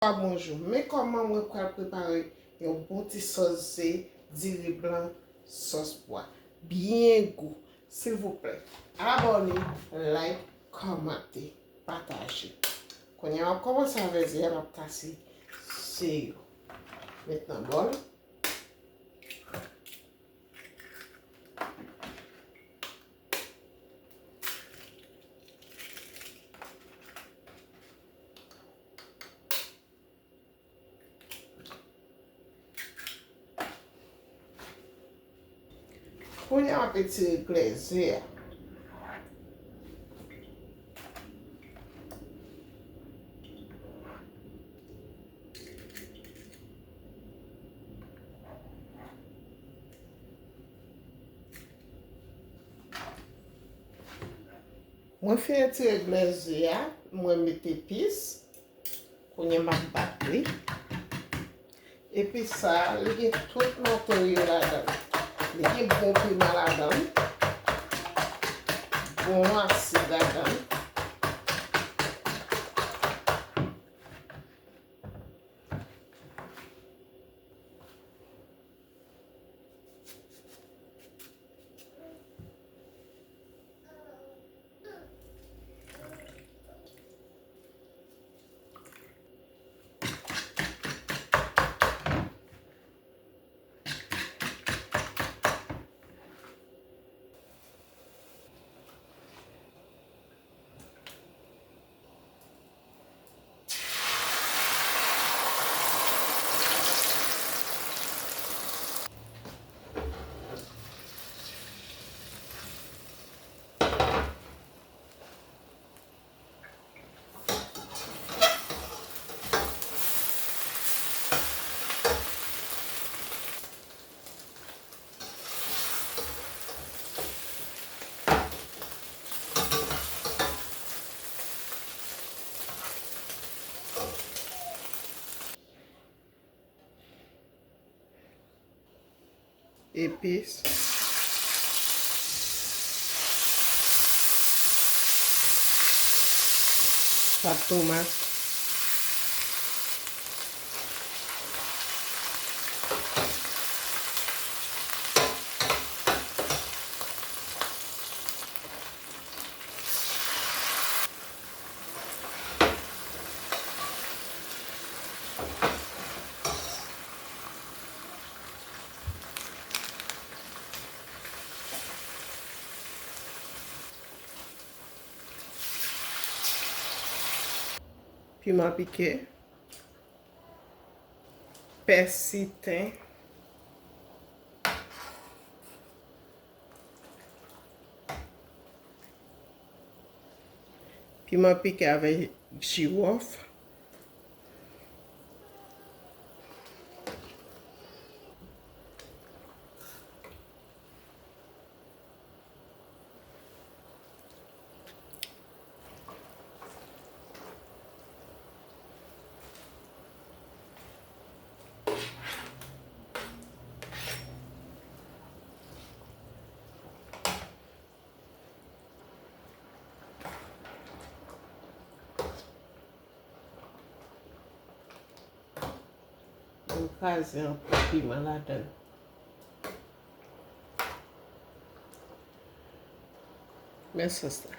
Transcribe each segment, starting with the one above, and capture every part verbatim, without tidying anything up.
Bonswa, bonjou. Men kòman mwen pral prepare yon bon ti sòs ze, diri blan, sòs pwa. Byen gou. Silvouplè, abòne, like, kòmante, pataje. Kounye a, m ap kòmanse avè ze a, m ap kase ze yo. Met nan bòl. Kounye a, m ap etire glè ze a. Mwen fin etire glè ze a, mwen met epis. Kounye a m ap bat li. Epis sa a, li gen tout materyo ladan l. Li gen bon piman ladan l, bon asid ladan l. Epis, pat tomat, piman pike, pèsi, ten, piman pike avèk jiwòf. Mwen kraze anpil piman ladan l. Men sòs la.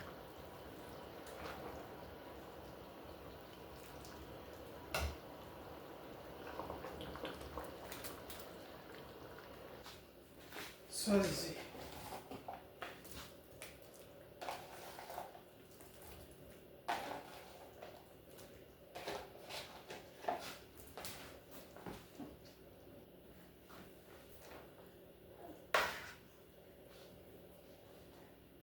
Sòs ze.